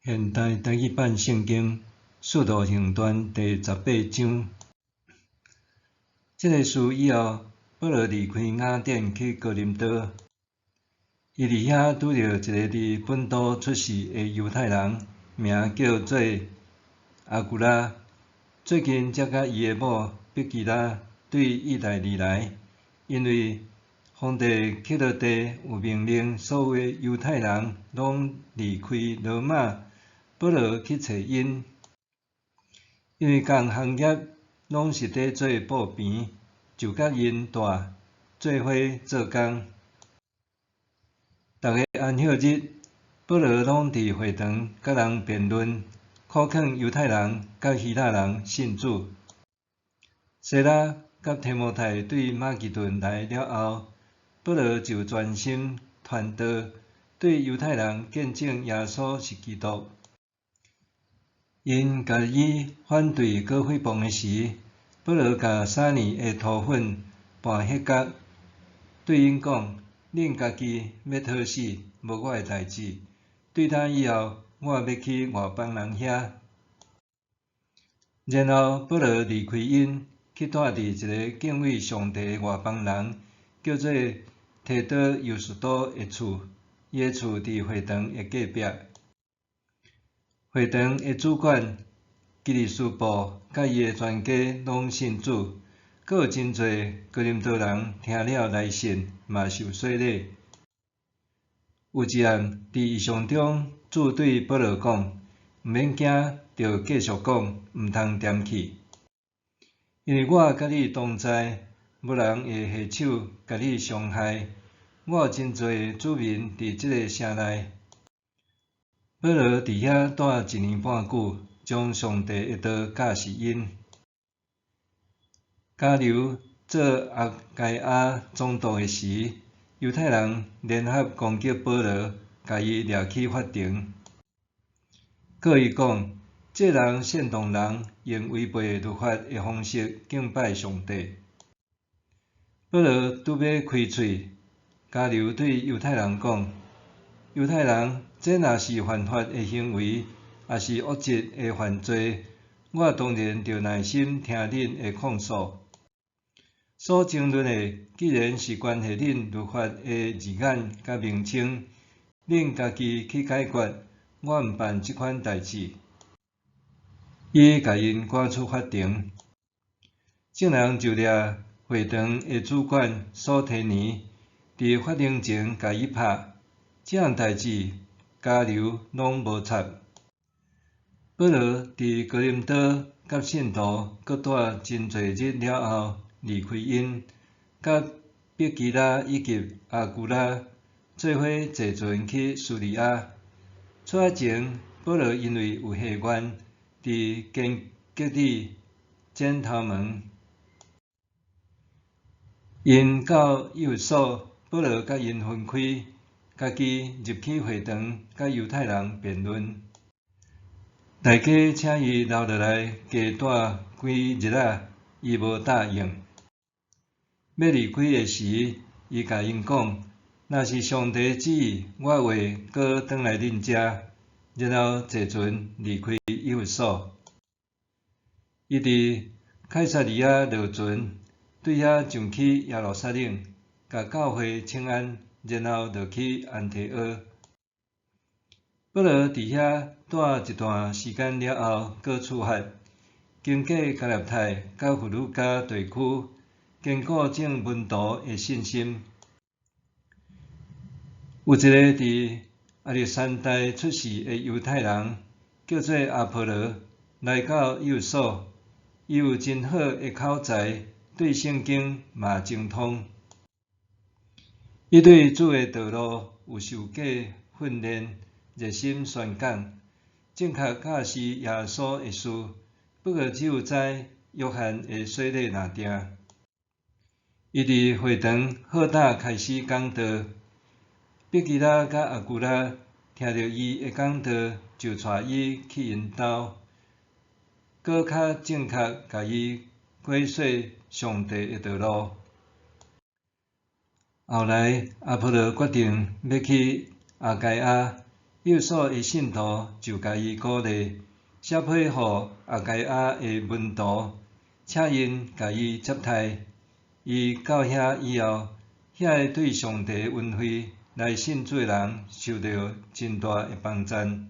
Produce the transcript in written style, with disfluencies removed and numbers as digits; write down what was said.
現代台語版聖經《使徒行傳》第18章。這个事以後，保羅離開雅典去哥林多。伊佇遐拄著一個佇本都出世的猶太人，名叫做亞古拉。最近才佮伊的某碧基拉對義大利來，因為皇帝啟羅帝有命令，所有的猶太人攏離開羅馬。保羅去揣𪜶，因為仝行業攏是佇做布棚，就佮𪜶蹛做伙做工。逐个安息日，保羅攏佇會堂佮人辯論，苦勸猶太人佮希臘人信主。西拉佮提摩太對馬其頓來了後，保羅就專心傳道，對猶太人見證耶穌是基督。𪜶共伊反對閣誹謗的時，保羅共三年的塗粉拌彼角，對𪜶講：恁家己欲討死，無我的代誌。對今以後，我欲去外邦人遐。然後保羅離開𪜶，去蹛佇一個敬畏上帝的外邦人，叫做提多猶斯都的厝。伊的厝佇會堂的隔壁。會堂的主管基利司布佮伊的全家攏信主，閣有真濟哥林多人聽了來信，嘛受洗禮。有一暗，佇異象中，主對保羅講：毋免驚，著繼續講，毋通恬去。因為我佮你同在，無人會下手共你傷害。我有真濟子民佇這个城內。保羅佇遐蹛一年半久，將上帝的道教示𪜶。迦流做亞該亞總督的時，猶太人聯合攻擊保羅，共伊掠去法庭。告伊講：這人煽動人用違背律法的方式敬拜上帝。保羅拄欲開喙，迦流對猶太人講：猶太人，這若是犯法的行為，抑是惡質的犯罪，我當然著耐心聽恁的控訴。所爭論的，既然是關係恁律法的字眼佮名稱，恁家己去解決，我毋辦這款代誌。伊共𪜶趕出法庭，眾人就掠會堂的主管所提尼，佇法庭前共伊拍。這項代誌，迦流攏無插。保羅佇哥林多佮信徒閣蹛真濟日了後，離開𪜶，佮碧基拉以及亞古拉做伙坐船去敘利亞。出發前，保羅因為有下願，佇堅革哩剪頭毛。𪜶到以弗所，保羅佮𪜶分開，家己入去會堂，佮猶太人辯論。大家請伊留落來加蹛幾日仔，伊無答應。欲離開的時，伊共𪜶講：若是上帝旨意，我會閣轉來恁遮。然後坐船離開以弗所。伊佇凱撒利亞落船，對遐上去耶路撒冷，共教會請安，然後落去安提阿。保羅佇遐蹛一段時間了後，閣出發，經過加拉太佮弗呂家地區，堅固眾門徒的信心。有一个佇亞歷山大出世的猶太人，叫做阿波羅，來到以弗所。伊有真好的口才，對聖經嘛精通。伊對主的道路有受過訓練，熱心宣講，正確教示耶穌的事。不過只有知約翰的洗禮爾定。伊佇會堂好膽開始講道。碧基拉佮亞古拉聽著伊的講道，就帶伊去𪜶兜，閣較正確共伊解說上帝的道路。後來，阿波羅決定欲去亞該亞，以弗所的信徒就共伊鼓勵，寫批予亞該亞的門徒，請𪜶共伊接待。伊到遐以後，遐个對上帝恩惠來信主的人受著真大的幫贊。